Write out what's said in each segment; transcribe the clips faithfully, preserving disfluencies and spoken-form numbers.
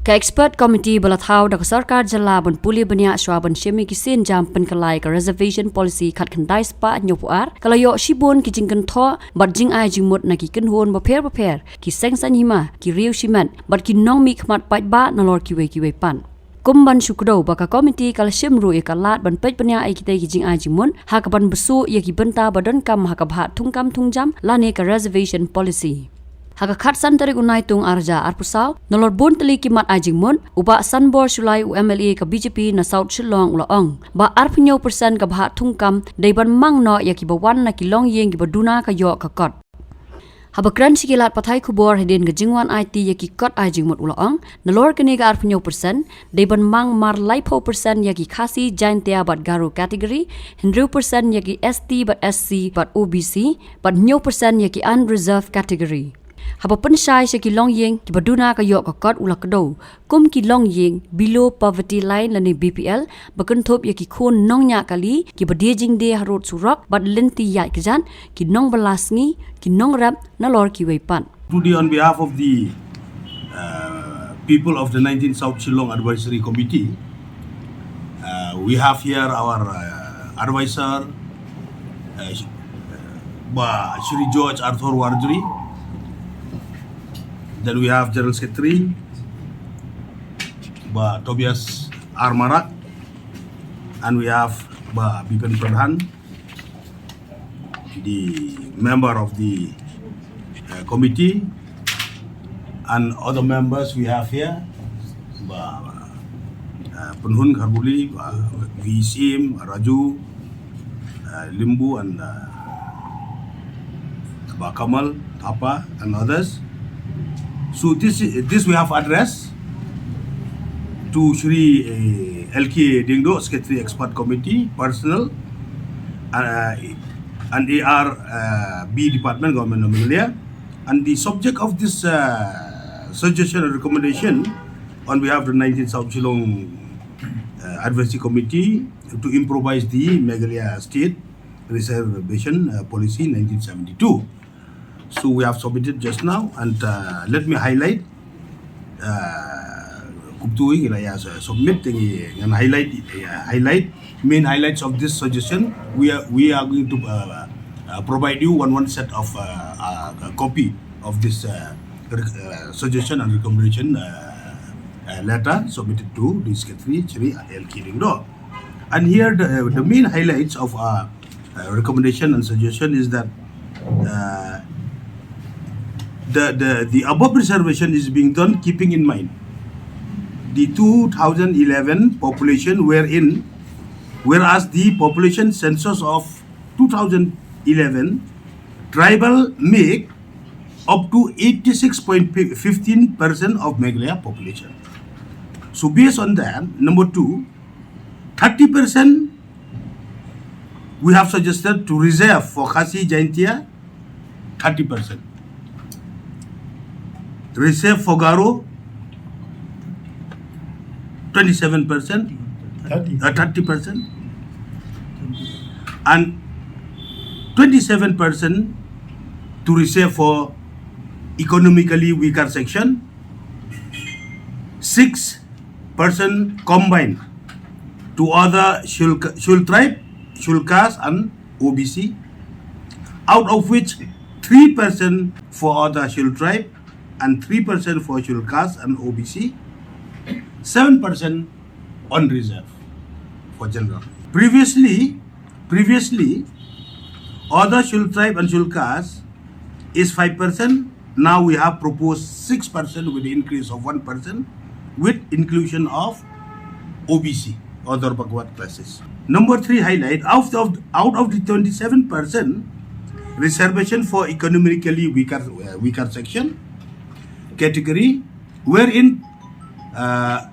Ka expert committee ba la thaw da ka sorkar jylla ban pule bniah shwa ban shim ïa ki sienjam pynkylla ïa ka reservation policy khatkhyndai spah hynñiewphew ar ka la ïoh shibun ki jingkynthoh bad jingai jingmut na ki kynhun bapher bapher, ki seng saiñ hima, ki riew shimet bad ki nongmihkhmat paidbah nalor kiwei kiwei pat. Kum ban shu kdew ba ka committee ka la shim ruh ïa ka lad ban peit bniah ïa kitei ki jingai jingmut ha kaban bsuh ïa ki bynta ba donkam ha ka bhah thungkam thungjam lane ka reservation policy. Ha ka khatsan tarik u Naitung arhajar arphew saw, nalor bun tylli ki mat ai jingmut, u Bah Sanbor Shullai, u M L A ka B J P na South Shillong, u la ong ba arphew hynñiew percent ka bhah thungkam dei ban mang noh ïa kiba wan na ki longïing kiba duna ka ïoh ka kot. Haba kren sha ki lad pathai khubor hadien ka jingwan aiti ïa ki kot ai jingmut, u la ong, nalor kane ka arphew hynñiew percent dei ban mang mar laiphew percent ïa ki Khasi, Jaintia bad Garo category, hynriew percent ïa ki S T bad S C bad O B C, bad hynñiew percent ïa ki unreserved category. Haba pynshai sha ki longïing kiba duna ka ïoh ka kot, u la kdew kum ki longïing below poverty line lane B P L, ba kynthup ïa ki khun nongñiah kali, kiba die jingdie harud surok bad lynti ïaid kjat, ki nongbylla sngi, ki nongrep nalor kiwei pat. Today, on behalf of the uh, people of the nineteen South Shillong Advisory Committee, uh, we have here our uh, advisor, uh, Bah Shri George Arthur Warjri. Then we have General Secretary, Bah Tobias R Marak, and we have Bah Bipen Pradhan, the member of the uh, committee, and other members we have here, Bah uh, Pynhun Kharbuli, Bah V Sim, Raju, uh, Limbu, and uh, Bah Kamal Thapa, and others. So this this we have addressed to Shri uh, L K Diengdoh, Secretary Expert Committee, Personnel, uh, and A R uh, B Department, Government of Meghalaya. And the subject of this uh, suggestion and recommendation on behalf of the nineteen South Shillong uh, Advisory Committee to improvise the Meghalaya State Reservation uh, Policy nineteen seventy-two. So we have submitted just now, and uh, let me highlight uh, kumtu ngi la ïa submit, ngi ngan highlight, uh, highlight main highlights of this suggestion. We are we are going to uh, uh, provide you one one set of uh, uh, copy of this uh, uh, suggestion and recommendation uh, uh, letter submitted to the secretary, Shri L K Diengdoh. And here the, the main highlights of uh, uh, recommendation and suggestion is that uh, the, the, the above reservation is being done keeping in mind the two thousand eleven population, wherein, whereas the population census of two thousand eleven tribal make up to eighty-six point fifteen percent of Meghalaya population. So based on that, number two, thirty percent we have suggested to reserve for Khasi Jaintia, thirty percent. Reserve for Garo, twenty-seven percent, thirty. Uh, thirty percent, and twenty-seven percent to reserve for economically weaker section, six percent combined to other Shul, Shul tribe, Shul caste and O B C, out of which three percent for other Shul tribe and three percent for Shul caste and O B C, seven percent on reserve for general. Previously, previously, other Shul tribe and Shul caste is five percent. Now we have proposed six percent with the increase of one percent with inclusion of O B C, other backward classes. Number three highlight, out of, out of the twenty-seven percent reservation for economically weaker, uh, weaker section category, wherein uh,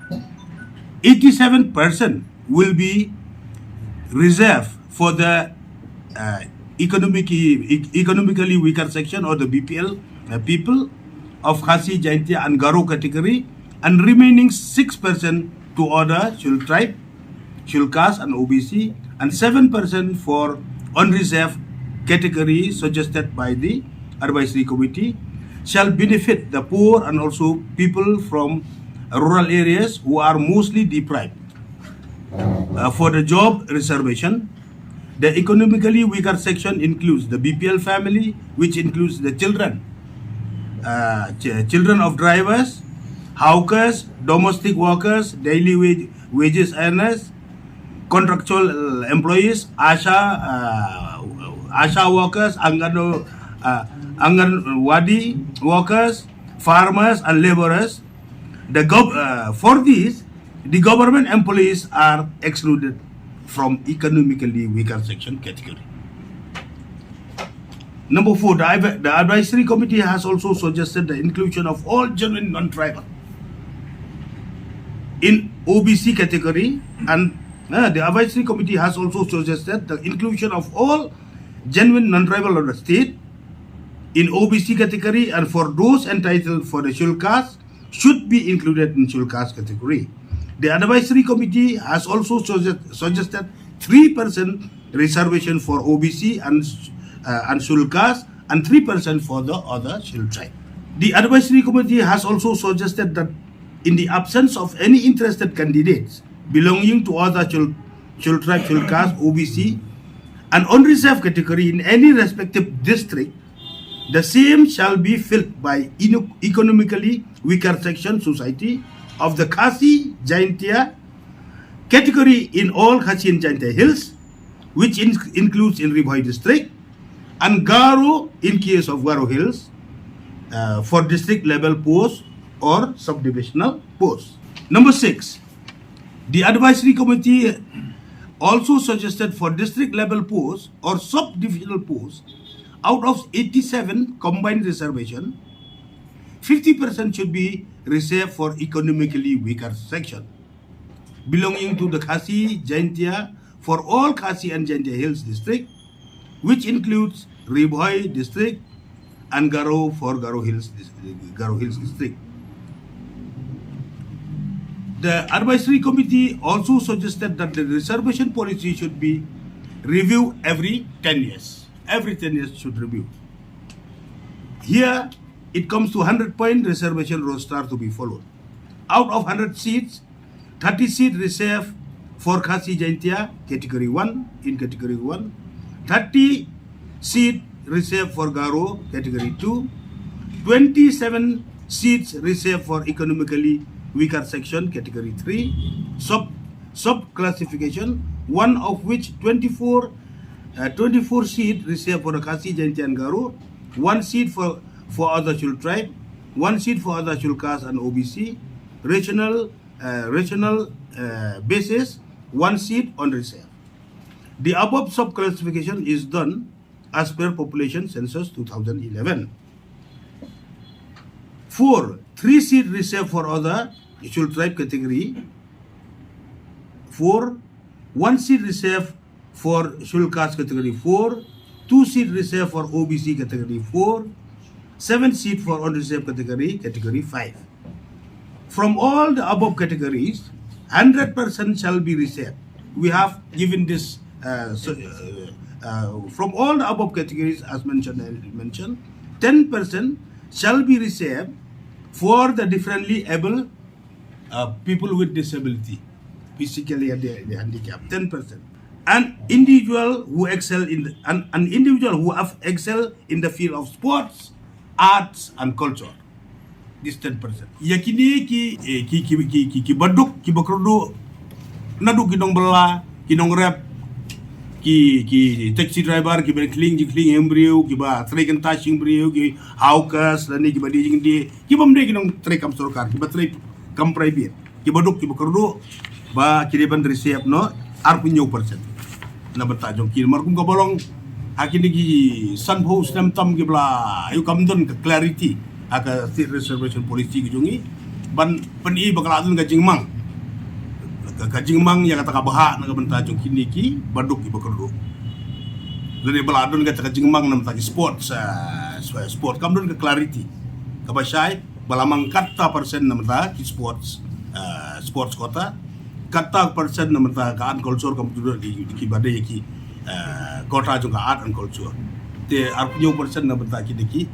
eighty-seven percent will be reserved for the uh, economic, e- economically weaker section or the B P L uh, people of Khasi, Jaintia and Garo category, and remaining six percent to other Shul tribe, Shul caste and O B C, and seven percent for unreserved category suggested by the advisory committee shall benefit the poor and also people from rural areas who are mostly deprived. Uh, for the job reservation, the economically weaker section includes the B P L family, which includes the children, uh, ch- children of drivers, hawkers, domestic workers, daily wage, wages earners, contractual uh, employees, ASHA, uh, ASHA workers, Angano, uh, Anganwadi workers, farmers, and laborers. The gov- uh, for these, the government employees are excluded from economically weaker section category. Number four, the, advi- the advisory committee has also suggested the inclusion of all genuine non-tribal in O B C category, and uh, the advisory committee has also suggested the inclusion of all genuine non-tribal of the state in O B C category, and for those entitled for the scheduled caste should be included in scheduled caste category. The advisory committee has also suggest- suggested three percent reservation for O B C and uh, and scheduled caste, and three percent for the other scheduled tribe. The advisory committee has also suggested that in the absence of any interested candidates belonging to other scheduled, scheduled tribe, scheduled caste, O B C, and unreserved category in any respective district, the same shall be filled by ino- economically weaker section society of the Khasi Jaintia category in all Khasi and Jaintia Hills, which in- includes in Ri Bhoi district, and Garo in case of Garo Hills uh, for district level post or subdivisional post. Number six, the advisory committee also suggested for district level post or subdivisional post, out of eighty-seven combined reservation, fifty percent should be reserved for economically weaker section belonging to the Khasi Jaintia for all Khasi and Jaintia Hills district, which includes Ri Bhoi district and Garo for Garo Hills, Garo Hills district. The advisory committee also suggested that the reservation policy should be reviewed every ten years. Every ten years should review. Here, it comes to one hundred point reservation roster to be followed. Out of one hundred seats, thirty seat reserved for Khasi Jaintia category one in category one, thirty seat reserved for Garo category two, twenty-seven seats reserved for economically weaker section category three, sub sub classification, one of which twenty-four uh, twenty-four seat reserved for the Khasi Jaintia and Garo, one seat for for other scheduled tribe, one seat for other scheduled caste and O B C, regional uh, regional uh, basis, one seat on reserve. The above sub classification is done as per population census two thousand eleven. Four, three seat reserved for other scheduled tribe category. Four, one seat reserved for scheduled caste category four, two seat reserved for O B C category four, seven seat for unreserved category, category five. From all the above categories, hundred percent shall be reserved. We have given this uh, so, uh, uh, from all the above categories as mentioned, mentioned, ten percent shall be reserved for the differently able uh, people with disability, physically and the, the handicap, ten percent. An individual who excel in the, an, an individual who have excel in the field of sports, arts and culture. This ten percent. Ïa kine ki, eh, ki, ki, ki, ki, ki baduk, ki bakrudu, naduh ki nongbylla, ki nongrep, ki, ki taxi driver, ki ba khlieng jingkhlieng ïa briew, ki ba trei kynta sha briew, ki hawkers, lane ki ba die jingdie, ki bym dei ki nongtrei kam sorkar, ki ba trei kam private, ki baduk, ki bakrudu, ba ki dei ban reserve noh, arphew hynñiew percent. Na bynta jong ki, namar kum kaba long, ha kine ki sanphew snem tam ki ba la ïoh kam don ka clarity ha ka seat reservation policy ka jong ngi, ban pyni ba ka la don ka jingmang. Ka, ka jingmang ïa kata ka bhah na ka bynta jong kine ki baduk ki bakrudu. Lane ba la don kata ka jingmang na bynta ki sports, ah, sport. Kam don ka clarity. Kaba shai, ba la mang kata percent na bynta ki sports, ah, sports quota. Kata percent na bynta ka art and culture kam don ki, ki ba dei ki, ah, quota jong ka art and culture. Te arphew hynñiew percent na bynta ki dei ki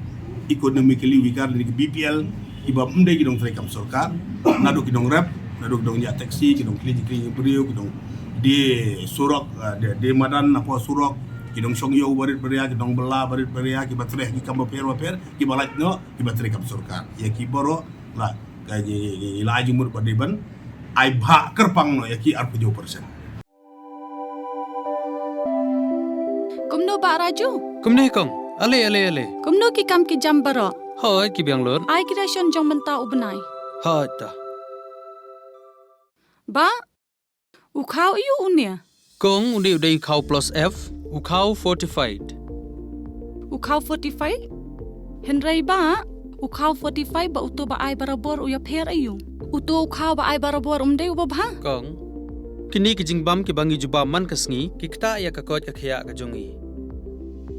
economically weaker, dei ki B P L, Kiba ym dei ki nongtrei kam sorkar, naduh ki nongrep, naduh ki nongñiah taxi, ki nongkylli jingkylli jingbriew, ki nongdie surok, ah, die, die madan napoh surok, ki nongshong ïew barit baria, ki nongbylla barit baria, kiba trei ki kam bapher bapher, kiba lait noh, kiba trei kam sorkar. Ïa ki baroh la ka ngi, ngi, ngi la ai jingmut ba dei ban ai bhah kyrpang noh ïa ki arphew percent. Kumno Bah Raju? Kumne kong. Ale, ale, ale. Kumno ki kam ki jam baroh? Hoi, ki biang lut. Ai ki ration jong mynta u bnai. Hoi ta. Bah, u khaw aiu une? Kong, une u dei u khaw plus F, u khaw fortified. U khaw fortified? Hynrei Bah, u khaw fortified bad uto ba ai barabor u ïapher aiu? Uto u khaw ba ai barabor um dei uba bha? Kong, kine ki jingbam kiba ngi ju bam man ka sngi, ki ktah ïa ka koit ka khiah ka jong ngi.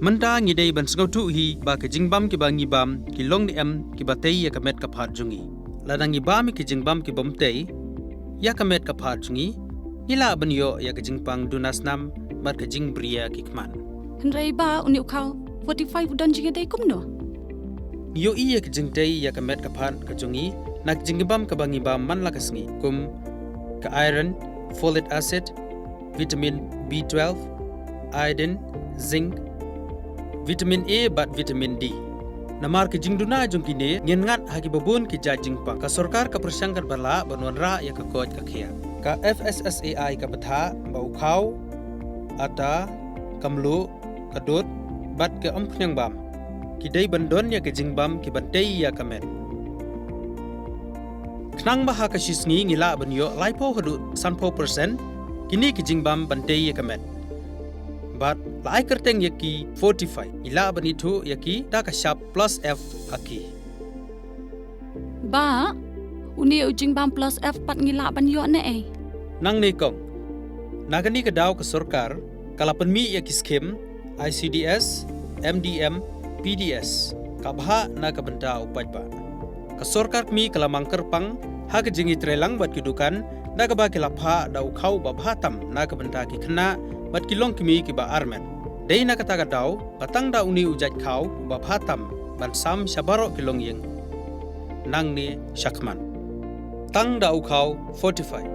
Mynta ngi dei ban sngewthuh hi ba ki jingbam kiba ngi bam, ki long ne em, kiba tei ïa ka met ka phad jong ngi. Lada ngi bam ïa ki jingbam kibym tei ïa ka met ka phad jong ngi, ngi lah ban ïoh ïa ka jingpang duna snam bad ka jingbriew ki khmat. Hynrei Bah, une u khaw fortified u don jingïadei kumno? Ngi ïohi ïa ka jingtei ïa ka met ka phad ka jong ngi na ka jingbam kaba ngi bam man la ka sngi, kum ka iron, folic acid, vitamin B twelve, iodine, zinc, vitamin A bad vitamin D. Namar ka jingduna jong kine, ngin ngat ha kiba bun ki jait jingpang. Ka sorkar ka pyrshang katba lah ban wanrah ïa ka koit ka khiah. Ka F S S A I ka bthah ba u khaw, ata, ka mluh, ka dud bad ka umkhniang bam, ki dei ban don ïa ka jingbam kiban tei ïa ka met. Khnang ba ha ka shi sngi ngi lah ban ïoh laiphew haduh sanphew percent kine ki jingbam ban tei ïa ka met. Bad la ai kyrteng ïa ki fortified, ngi lah ban ithuh ïa ki da ka shap plus F ha ki. Bah, une u jingbam plus F pat ngi lah ban ïoh ne ei? Nangne kong. Na kane ka daw ka sorkar ka la pynmih ïa ki skim I C D S, M D M, P D S, ka bhah na ka bynta u paidbah. Ka sorkar kmie ka la mang kyrpang ha ka jingïatreilang bad ki dukan, da kaba ki la phah da u khaw uba bha tam na ka bynta ki khynnah bad ki longkmie kiba armet. Dei na kata ka daw ba tang da une u jait khaw uba bha tam ban sam sha baroh ki longïing. Nangne shakhmat, tang da u khaw fortified.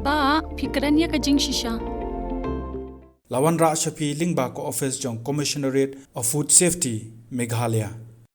Bah, phi kren ïa ka jingshisha. La wanrah sha phi lyngba ka office jong Commissionerate of Food Safety, Meghalaya.